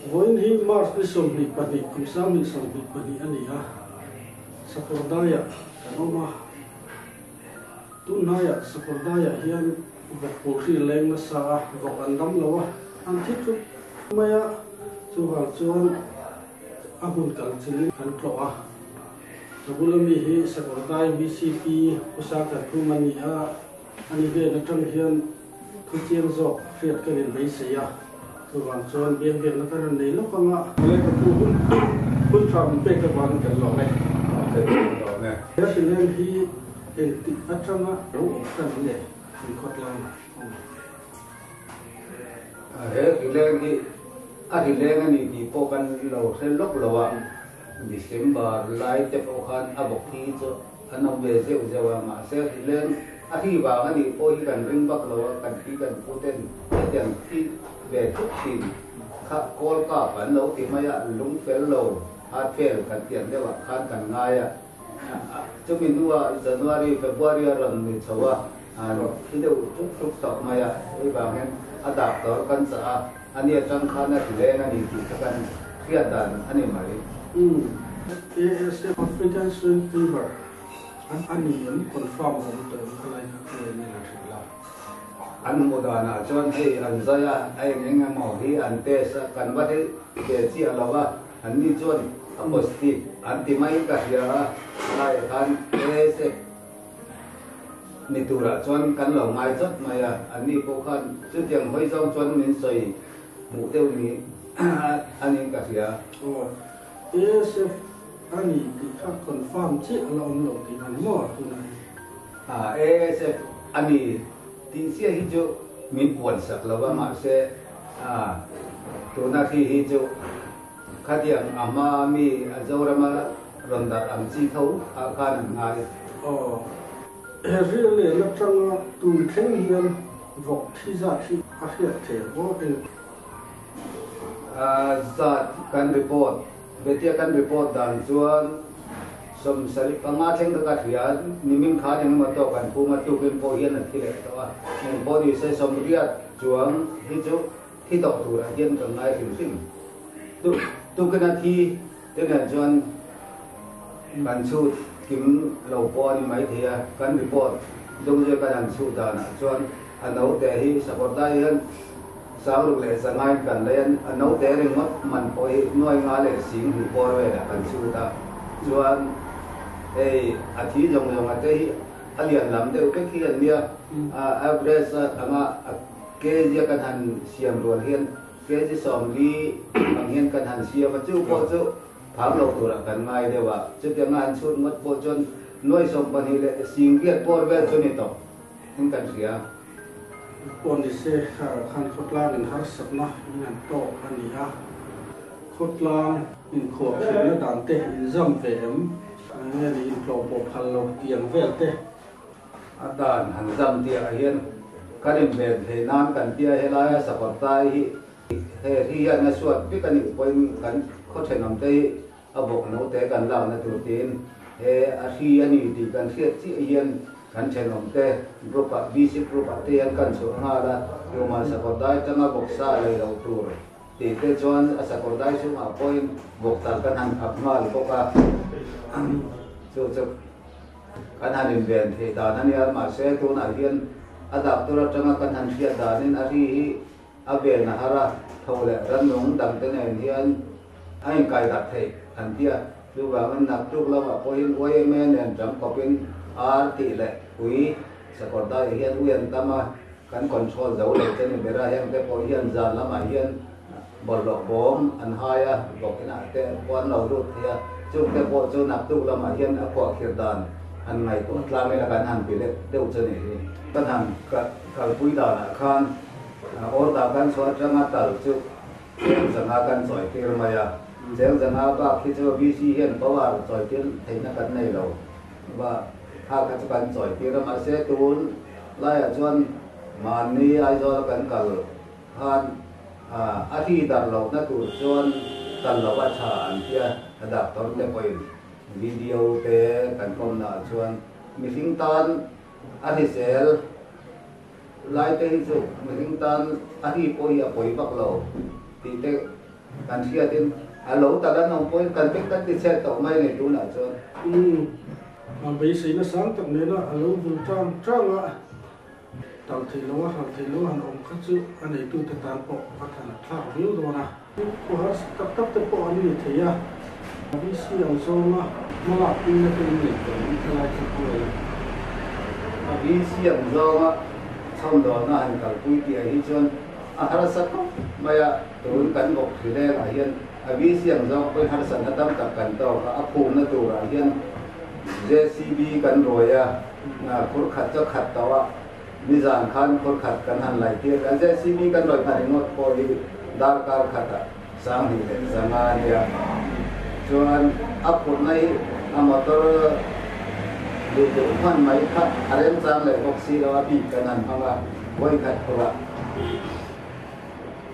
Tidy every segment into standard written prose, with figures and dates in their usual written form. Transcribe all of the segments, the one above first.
Vawiin hi March ni 22 kum 2022 a ni a, Sakawrdaiah kan awm a. Tunhnaiah Sakawrdaiah hian vawk pulhri leng nasa a, vawk an dam lo a, an thi tluk mai a, chuvang chuan a hmun kal chilin kan tlawh a. Ka bula mi hi Sakawrdai VCP Pu Sangkhatkhuma a ni a, ani ven atang hian Thu chiang zawk hriat ka rin beisei a, chuvang chuan biang biakna ka rawn nei lawk ang a. Awle ka pu hun hun tha min pek avangin kan lawm e. He hrileng hi engtik atanga lo awm tan nge in khawtlang ah awm? He hrileng hi a hrileng a ni tih pawh kan lo hre lawk lo a, December lai te pawh khan a bawk hi chu An awm ve zeuh zeuh a, mahse hrileng a hri vang a nih pawh hi kan ring vak lo a, kan pi kan pu ten hetiang thi ve thut thin kha kawl kap an lo ti mai a, lung fel lo, heart fail kan tiang deuh ah khan kan ngai a, chumi hnua January, February a rawn ni chho a, thi deuh thuk thuk tawh mai a, hei vang hian a doctor kan chah a, ani atang khan a hrileng a ni tih kha kan hriat dan a ni mai. ASF African Swine Fever a ni em confirm a awm tawh em khalai kha ka en ila hrilh la. An hmuh danah chuan hei an zai a, a eng eng emaw hi an test a, kan va hrilh ve chiah lo va, an ni chuan a positive an ti mai ka hria a, helaiah khan ASF ni turah chuan kan lo ngai chawt mai a, an ni pawh khan chutiang hawi zawng chuan min sawi hmuh deuh ni a niin ka hria. ASF a ni tih kha confirm chiah a la awm lo tih a ni maw tunah hi? ASF a ni tih chiah hi chu min puan sak lo va, mahse tuna khi hi chu khatiang a hma mi Zorama rawn darh ang chi tho ah khan an ngai. Aw, he rial len atanga tun thleng hian vawk thi zat hi a hriat theih maw eng? Zat kan report, Betia kan report dan chuan 75 thleng ka ka hria, nimin khan engemaw tawk an phum a, tukin pawh hian a thi leh tawh a, engpawh ni se 80 chuang hi chu thi tawh turah hian ka ngai hrim hrim. Tukin a thi te nen chuan kan chhut kim lo pawh a ni maithei a, kan report dungzia kan han chhut danah chuan a naute hi Sakawrdai hian Sangruk leh zangain kan lei a, a naute ringawt man pawh hi nuai nga leh sing hnih bawr velah kan chhut a, chuan hei a thi zawng zawng a te hi a lian lam deuh vek hi an nia, a average anga a kg a kan han siam rual hian kg 40 ang hian kan han siam a, chu pawh chu phang lo turah kan ngai deuh a, chutianga han chhut ngawt pawh chuan nuai 12 leh sing riat bawr vel chu ni tawh in kan hria. Pawh ni se, khan khawtlang in harsatna in an tawk a ni a, khawtlang inkhuahkhirhna dan te inzam ve em? Nge ni intlawh pawh phal lo tiang vel te? A dan han zam tih ah hian kan inven thei nan kan tia helaia sakawrtai hi he hri hian a suat vek a nih pawhin kan khaw thenawm te hi A bawk naute kan lakna tur tiin he a hri a ni tih kan hriat chiah hian kan thenawmte group ah VC group ah te hian kan chhuah nghal a, tumah sakawr dai tanga bawk sa lei loh tur tih te chuan a sakawr dai chungah pawhin bawk tal kan han khap nghal bawk a, chu chu kan han inven theih dan a nia, mahse tunah hian a doctor atanga kan han hriat danin a hri hi A ven a har a, tho leh rannung dangte nen hian a inkai darh theih an ti a. Chuvangin naktuk lamah pawhin YMA nen ṭang kawpin ar tih leh ui sakawr daiah hian ui an tam a, kan control zo lo che ni ber a, hengte pawh hian zan lamah hian bawlhhlawh bawm an hai a, bawk inah te pawh an lo lut thei a, chungte pawh chu naktuk lamah hian a khuahkhirh dan han ngaihtuah tlang ila kan han ti leh deuh che ni hi. Kan han kalpui danah khan Order kan chhuah atanga tal chu cheng zanga kan chawi tir mai a, cheng zanga bak hi chu VC hian power chawi tir theihna kan nei lo va, kha kha chu kan chawi tir a, mahse tun laiah chuan mahni Aizawl a kan kal khan a hri darh lohna tur chuan kal loh a tha an tia, a doctor te pawhin video te kan kawmnaah chuan mihring tan a hrisel. Lai te hi chu mihring tan a hi pawh hi a pawi vak lo tih te Kan hriatin a lo tal an awm pawhin kan vek kan ti chhiat tawh mai ni tunah chuan. Umm, a beiseina sang tak nena a lo vul tang tang a, tal thei lo a hral thei lo han awm kha chu a neitute tan pawh a than thlak viau dawn a. Khaw harsa tak tak te pawh an ni thei a, VC ang zawnga hmalak puina te in nei tawh ang helai kha khawngaih a. VC ang zawnga chhawmdawlna han kalpui tih ah hi chuan a harsa khawp mai a, tun kan bawk thli lengah hian a VC ang zawng pawhin harsatna tam tak kan tawk a, a phumna turah hian JCB kan ruai a, khur khat chu a khat tawh a, nizan khan khur khat kan han laih tir a, JCB kan rawi hman ringawt pawh hi darkar khatah 2500 a nia, chuan a phurhna hi a motor duh duh hman mai kha a remchang leh bawk si lo a, bik kan han hmang a, vawikhat phurah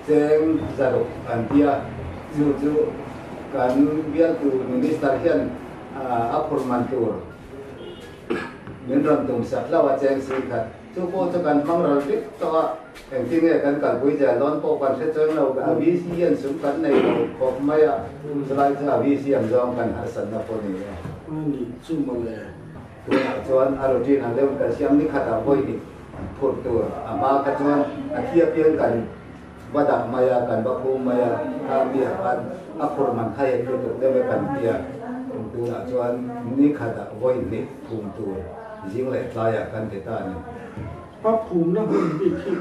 cheng zaruk an ti a, chu chu kan bialtu Minister hian a phurh man tur min rawn tum sak hlauh a, cheng sing khat chu pawh chu kan hmang ral vek tawh a, engtin nge kan kalpui zel dawn pawh kan hre chuang lo, a VC hian sum kan nei lo khawp mai a, chulai chu a VC ang zawng kan harsatna pawh ni e. A nih chu mawle. Tunah chuan a routine ang deuhin kan siam ni khatah vawi hnih phurh tur a hma kha chuan a thi apiang kan va dah mai a, kan va phum mai a, kha miah khan a phurh man kha hek lutuk deuh e kan ti a, tunah chuan ni khatah vawi hnih phum tur zing leh tlaiah kan ti ta a ni. A phumna hmun bik hi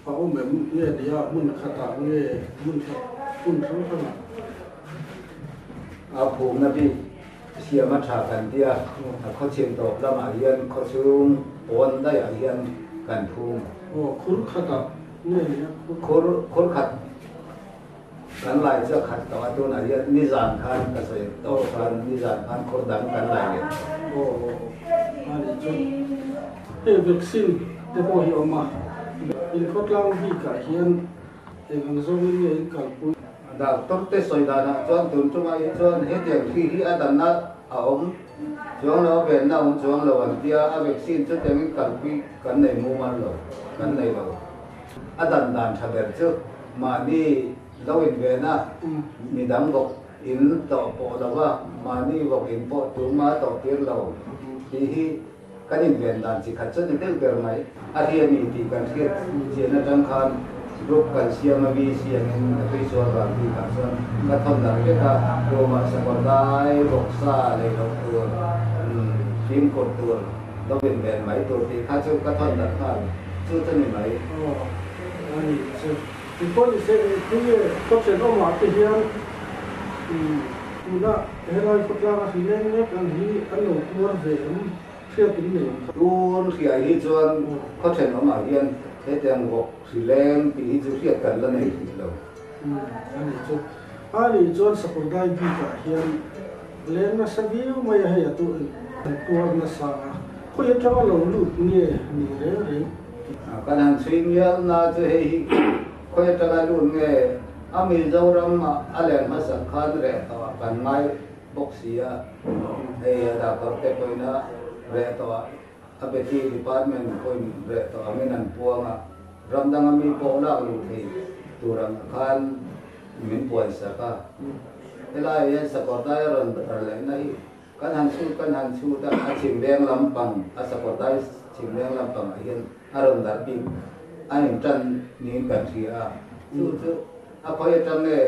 a awm em nge nia hmun khatah nge hmun khat hmun hrang hrangah? A phumna bik Siam a tha kan ti a, a khawchhim tawp lamah hian khawchhung pawn daihah hian kan phum. Aw, khur khatah nge ni a? Khur, khur khat kan lai chu a khat tawh a, tunah hian nizan khan ka sawi tawh khan nizan khan khur dang kan lai leh tawh. Aw, aw, a nih chu. Hei vaccine te pawh hi a awm a, inkhawtlang bikah hian eng ang zawngin nge in kalpui? Doctor te sawi danah chuan tun tumah hi chuan hetiang hri hi a danna a awm chuang lo, a venna a awm chuang lo an tia, a vaccine chu tengin kalpui kan nei mumal lo, kan nei lo. A dan dan tha ber chu mahni lo inven a, midang vawk in tawh pawh lo va, mahni vawk in pawh tuma tawh tir lo tih hi Kan inven dan chi khat chu ni deuh ber mai. A hi a ni tih kan hriat chian atang khan group kan siam a VC angin a tui sual vang bikah chuan ka thawn darh vek a, room ah sakawr dai vawksa lei loh tur, fimkhur tur, lo inven mai tur tih kha chu ka thawn darh nghal chu chu ni mai. Aw a ni chu. Tikhaw ni se engtin nge kawthren awmah te hian tuna helai khawtlang a hri leng mek ang hi an lo tuar ve em hriat in nei ang kha. Tun hriai hi chuan khawthren awmah hian hetiang vawk hri leng tih hi chu hriat kan la nei hrih lo. A nih chu. A nih chuan Sakawrdai bikah hian leng nasa viau mai a hei a tu an tuar nasa a, khawi atanga lo lut nge ni reng reng. Kan han chhui ngial na chu hei hi khawi atanga lut nge a Mizoram ah a len hmasak khan reh tawh ah kan ngai bawk si a, hei a doctor te pawhin a reh tawh ah a beti department pawhin reh tawh angin an puang a, ram danga mi pawh lak luh thei tur ang khan min puansak a, helaiah hian Sakawrdai a rawn lehna hi Kan han chhut kan han chhut a, a chhim veng lampang, a sakawrdai chhim veng lampangah hian a rawn darh bik a intan niin kan hria a. Chu chu a khawi atang nge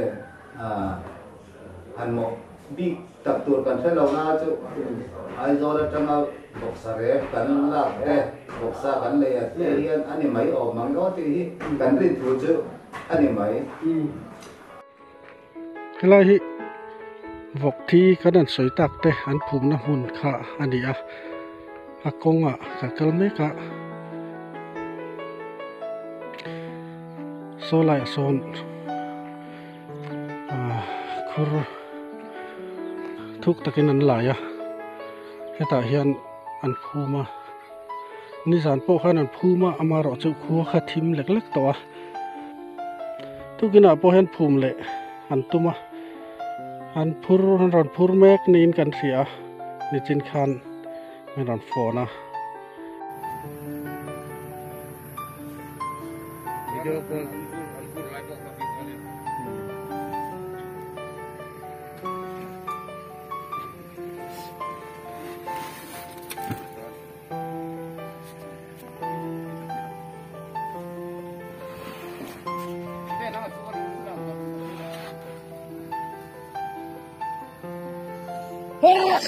han mawh bik tak tur kan hre lo na chu Aizawl atanga bawksa rep kan lak te, bawksa kan lei a te hian a ni mai awm ang emaw tih hi kan rin thu chu a ni mai. Helai hi vawk thi kan han sawi tak te an phumna hmun kha a ni a, a kawngah ka kal mek a, saw laiah sawn ah khur thuk takin an lai a, hetah hian an phum a, nizan pawh khan an phum a amaherawhchu khua kha thim lek lek tawh a. Tukinah pawh hian phum leh an tum a, an phur an rawn phur mek niin kan hria a, nichin khan min rawn phone a. Ah!